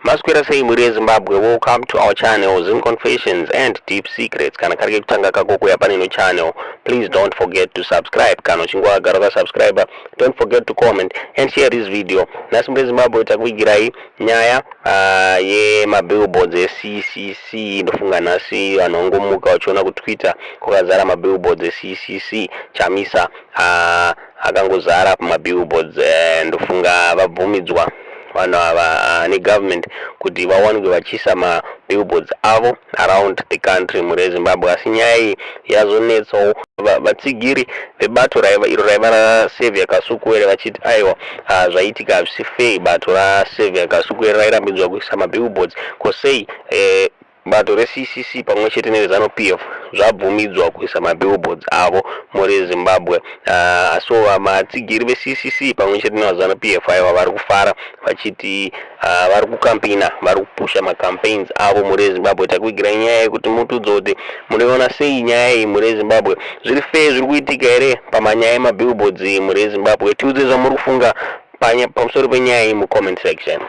Maswera sei mhuri yeZimbabwe? Welcome to our channel, Zim Confessions and Deep Secrets. Kana kari kekutanga kako kuya panino channel, please don't forget to subscribe. Kana uchinge wagara ukasubscribe, don't forget to comment and share this video. Nhasi mhuri yeZimbabwe takuvigirai nyaya yemabillboards eCCC. Ndofunga nhasi vanhu vangomuka vachiona kuTwitter kwakazara mabillboards eCCC. Chamisa akangozara pamabillboards. Ndofunga vabvumidzwa vanhu ava negovernment kuti vawanikwe vachiisa mabillboards avo around the country, mhuri yeZimbabwe. Asi nyaya iyi yazonetsawo vatsigiri vebato raiva iro raiva raSaviour Kasukuwere, vachiti aiwa, zvaitika hazvisi fair. Bato raSaviour Kasukuwere rairambidzwa kuisa mabillboards, kosei bato reCCC pamwe chete neZANU PF zvabvumidzwa kuisa mabillboards avo, mhuri yeZimbabwe? Asiwo vatsigiri veCCC pamwe chete nevaZANU PF aiwa, vari kufara vachiti vari kukampina, vari kupusha macampaigns avo. Mhuri yeZimbabwe, takuvigira nyaya yekuti mutiudze kuti munoiona sei nyaya iyi, mhuri yeZimbabwe. Zviri fair zviri kuitika here pamanyaya emabillboards? Mhuri yeZimbabwe, tiudze zvamuri kufunga pamusoro penyaya iyi mucomment section.